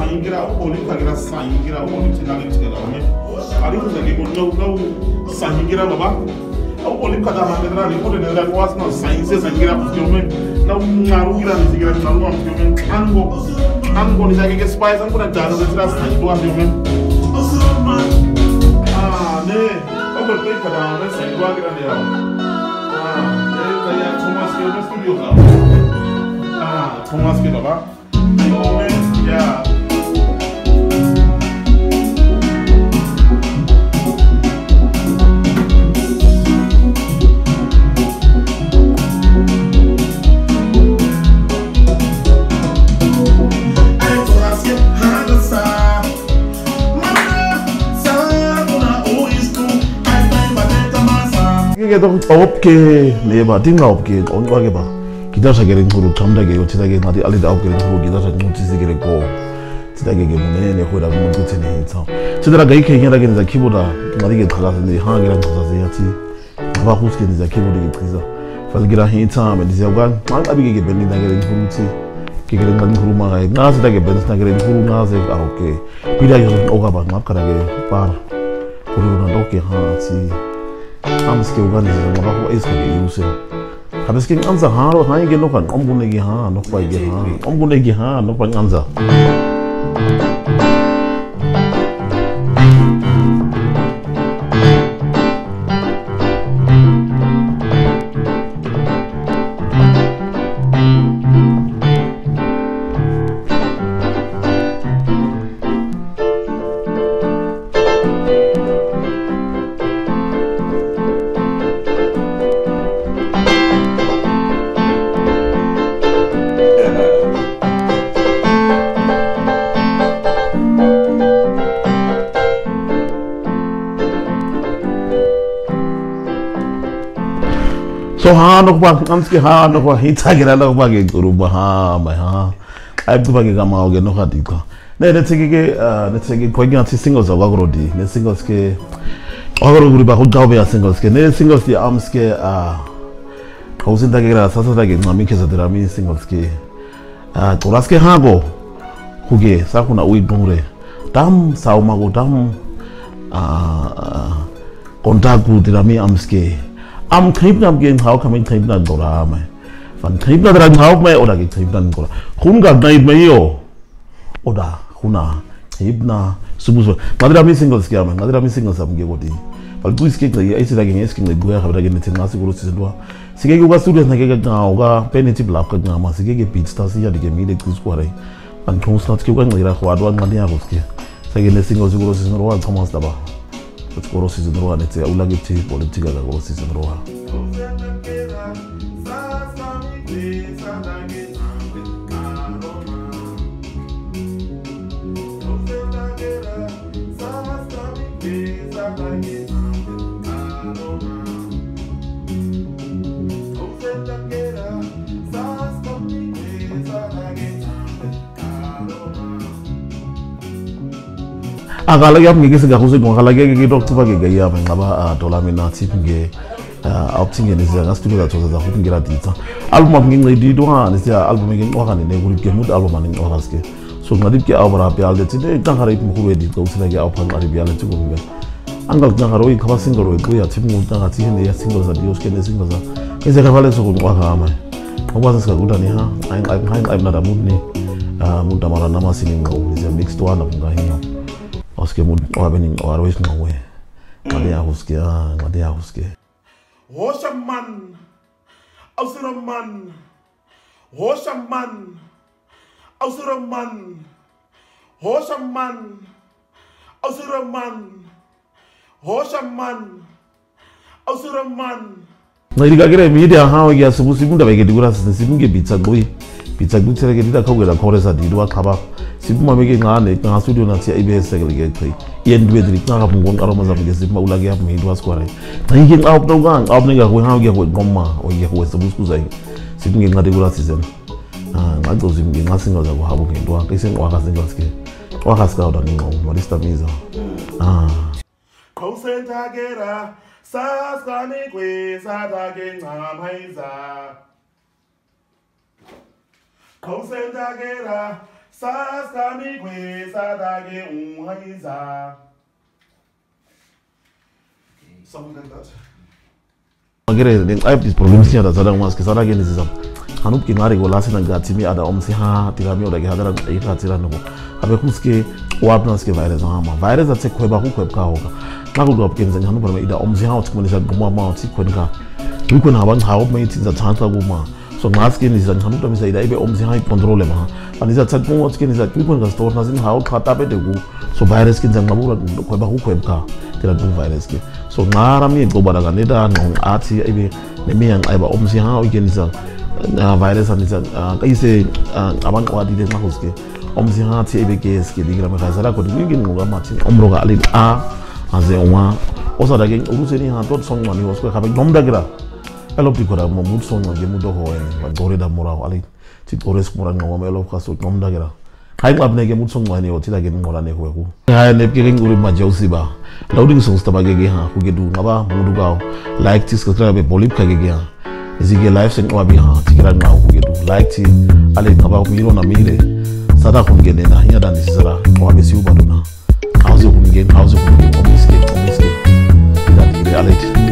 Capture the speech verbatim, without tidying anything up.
Sahingira, au boli kagera sahingira, au boli tina le tina me. Ari ko nage ko no, no, sahingira baba. Au boli kada ma kedra ni ko de da ko asma sahinse sahingira ko me. Na ngaru gira ni gira ngaru am me. Ango, ango ni dage ke spice ango na dana de tra sahingira ko me. Ah, ne. Au boli kada ma sahingira gira ne ya. Ah, ne, ya Thomas ke studio ka. Ah, Thomas ke baba. Ke ke to op ke ne ba, tinga op ke, on ba ke ba. Guitar sa kere nguru, chamda ke, oti da ke, mati ali da op kere nguru, guitar sa nguru, tisi kere ko. Tida ke ke mune, ne ko da ko mune, tene hintsa. Tida da ke ke, da ke ne za keyboard da, mati ke tala ne, ha ke da tala se ya ti. Ba kus ke ne za keyboard ke tisa. Fal ke da hintsa, me disi ya ugan, man abi ke ke bendi da ke nguru ti. Ke ke nguru ma ke, na se da ke bendi da ke nguru na se, ah, okay. Pida yo, oga ba, ngap kara ke, par. Kuri na doke, ha, ti. Am ske ugan ne za, ngap ko es ke ke yuse. Habis ke nganza ha, ro, ha, ige no kan, om gune ge ha, no pa ige ha, om gune ge ha, no pa nganza. So, ha, nok ba, am ske ha, nok ba, hita kera nok ba ke guru ba ha, ma ha. Ai tu ba ke kama oge nok ha dika. Ne, ne tseke ke, ah, ne tseke ko nya ti singles a wakoro di. Ne singles ke, wakoro guri ba ko gaube ya singles ke. Ne singles di am ske, ah, ko sinta ke ra, sasa ta ke, ngami ke sa dira mi singles ke. Ah, toras ke ha ko. Huge, sa kuna ui dungre. Tam, sa uma ko tam. Ah, kontak ku dira mi am ske. Am trip nam ke, hau kami trip nam dora mai. Fan trip na dira hau mai, ora ke trip nam dora. Kun ga nai mai yo. Oda, huna, hibna, subu subu. Ngadira mi singles kia man, ngadira mi singles am ge godi. Pal tu iske ngai, ai sida ge ngai, iske ngai gua, habra ge ne tenga siguro si sendua. Sige ge uga studios na ge ga, uga, peni ti blap ka ga ma, sige ge beats ta si ya di ge mi de kus kuare. An tong snat ke uga ngai ra kuadua ngadi ya kuske. Sige ne singles siguro si sendua, Thomas daba. Koro si sendua, ne te, ula ge ti, politika ga koro si sendua. Akala ke ap nge ke se ka kuse ko akala ke ke dok tuba ke ke ya me ngaba a tola me na tip nge. Ah, opting in is a studio that was a hoping get a dita. Album of King Lady Duhan is the album again or an in a good game with album and in Oraske. So Nadip ke album up ya le tide, Tankarip Mukuwe di ko sila ke album and ya le tigo. Angal Tankaroi kaba single we kuya timu Tangati ne ya singles a Dios ke ne singles a. Is a kavale so ko wa kama. Ko wa sa guda ni ha. Ai ai ai ai na da mut ni. Ah, mut da mara nama sini ngo is a mixed one of nga hiyo. Oske mut wa beni wa rois ngo we. Ngade ya huske, ah, ngade ya huske. Hosha man. Ausira man. Hosha man. Ausira man. Hosha man. Ausira man. Hosha man. Ausira man. Na iri ka kere media ha wa ya subu sibu nda beke digura sisi sibu nge bitsa goi. Bitsa goi tsere ke dida kawela kore sa didua kaba. Sibu ma meke ngane, nga studio na tia I B S ke leke tei. Yen due diri nga ka pungon aroma za meke sibu ma ula ke ap mi dua square. Na ike nga op no nga, op ne ga kwe ha ke kwe goma, o ke kwe subu sku zai. Sibu nge nga digura sisi. Ah, nga to sibu nge nga singa za ko habu ke dua, ke sen wa ka singa ske. Wa ka ska oda ni ngo, marista miza. Ah. Kau senta kera, sas kani kwe sa ta ke nga maiza. Kau senta kera, Sasa mi kwe, sa da ke un haiza. Something like that. Magere, den ai dis problems ni ada sada maske sada geni sisam. Hanu ki mari go lasi na gati mi ada om si ha, tira mi oda ke hadara, ita tira nuko. Abe kuske, wap na ske virus ha ma. Virus atse kweba ku kweb ka hoka. Nako go apken zan hanu para mi ida om si ha, otsi kumani sa guma ma, otsi kwen ka. Wi kwen ha bang ha op mi tin sa chance ka guma. So ngas ke ni sa hanu ta mi sa ida ibe om si ha i control ma. Ani sa tsa ko otsi ke ni sa wi kwen ka store na sin ha o ka tape de gu. So virus ke zan ngabura kweba ku kweb ka. Tira du virus ke. So ngara mi go bara ka ne da ngong ati ibe ne mi yang ai ba om si ha o ke ni sa. Ah, virus ani sa. Ah, kai se, ah, abang kwa di de ma huske. Om si ha ti ibe ke ske di gra me ka sa da ko di ngin ngo ga ma ti. Om ro ga ali a. Aze uma. Osa da ke uru se ni ha tot song mani osko ka be nom da gra. Elop ti kora mo mut song mani mut do ho en. Wa gore da mora ali. Ti kores mora ngo ma elop ka so nom da gra. Hai ngap ne ke mut song mani o ti da ke mora ne ho ku. Hai ne ke uri ma jausi ba. Loading songs taba ke ke ha ku ke du ngaba mudu gao. Like ti subscribe bolip ka ke ke ha. Isi ke live seng wa bi ha ti kira ngau ku ke du. Like ti ale ngaba ku miro na mire. Sada kun ke ne na hinya dan isi sara wa be si u baduna. Hauze kun ke, hauze kun ke, omiske, omiske. Ila dire ale ti.